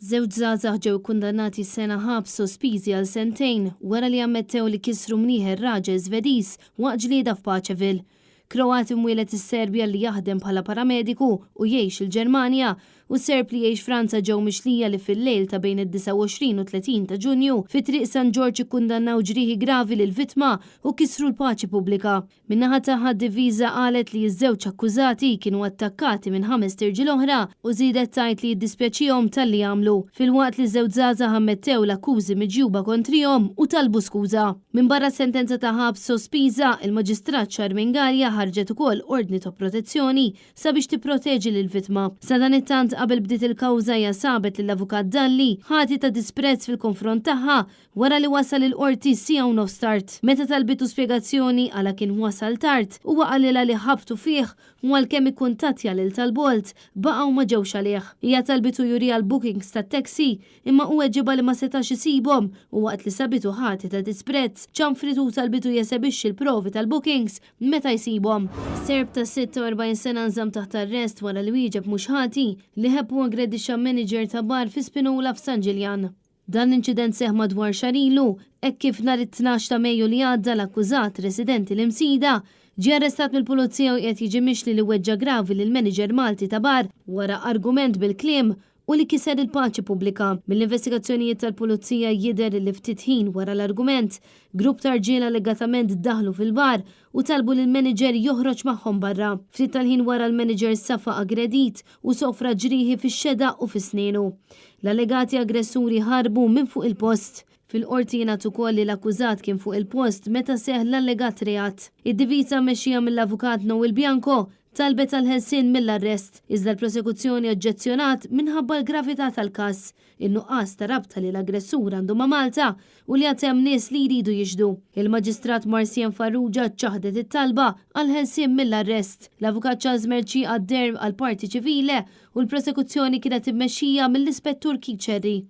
Żewġ żgħażagħ ġew ikkundannati sena ħabs sospiżi għal sentejn wara li ammettew li kisru mnieħer raġel Żvediż waqt ġlieda f'Paceville. Kroat imwieled is-Serbja li jaħdem bħala paramediku u jgħix il-Ġermanja u Serb li jgħix Franza ġew mixlija li fil-lejl ta' bejn id-29 u 30 ta' Ġunju fi Triq San Ġorġ ikkundannaw ġrieħi gravi lill-vittma u kisru l-paċi pubblika. Min-naħa tagħha d-difiża qalet li ż-żewġ akkużati kienu attakkati minn ħamest irġiel oħra u żiedet tgħid li jiddispjaċihom talli għamlu, filwaqt li ż-żewġ żgħażagħ ammettew l-akkużi miġjuba kontrihom u talbu skuża. Minbarra s-sentenza ta' ħabs sospiża, il-Maġistrat Charmaine Galea ħarġet ukoll ordni ta' protezzjoni sabiex tipproteġi lill-vittma. Sadanittant qabel bdiet il-kawża hija sabet lill-Avukat Dalli ħati ta' disprezz fil-konfront tagħha Wara li wasal il-Qorti siegħa u nofs tard. Meta talbitu spjegazzjoni għala kien wasal tard, huwa qalilha li ħabtu fih u għalkemm ikkuntattja lil tal-Bolt, baqgħu ma ġewx għalih. Hija talbitu juriha l-bookings tat-taxi, imma hu weġibha li ma setax isibhom u waqt li sabitu ħati ta' disprezz, ċanfritu u talbitu jesebixxi l-provi tal-bookings meta jsibhom. Serb ta' 46 sena nżamm taħt arrest wara li wieġeb mhux ħati li ħebb u aggredixxa manager ta' bar fi Spinola f'San Ġiljan. Dan l-inċident seħħ madwar xahar ilu, hekk kif nhar it-12 ta' Mejju li għadda l-akkużat, residenti l-Imsida, ġie arrestat mill-Pulizija u qiegħed jiġi mixli li weġġa' gravi lill-manager Malti ta' bar wara argument bil-kliem u li kiser il-paċi pubblika. Mill-investigazzjonijiet tal-Pulizija jidher li ftit ħin wara l-argument, grupp ta' rġiel allegatament daħlu fil-bar u talbu lill-manager joħroġ magħhom barra. Ftit tal-ħin wara l-manager safa aggredit u sofra ġrieħi fix-xedaq u fi snienu. L-allegati aggressuri ħarbu minn fuq il-post. Fil-Qorti jingħad ukoll li l-akkużat kien fuq il-post meta seħħ l-allegat reat. Id-difiża mmexxija mill-Avukat Noel Bianco talbet għall-ħelsien mill-arrest, iżda l-prosekuzzjoni oġġezzjonat minħabba l-gravità tal-każ, in-nuqqas ta' rabta li l-aggressur għandu ma' Malta u li għad hemm nies li jridu jixhdu. Il-Maġistrat Marcienne Farrugia ċaħdet it-talba għall-ħelsien mill-arrest. L-Avukat Charles Mercieca deher għall-parti ċivile u l-prosekuzzjoni kienet immexxija mill-Ispettur Keith Scerri.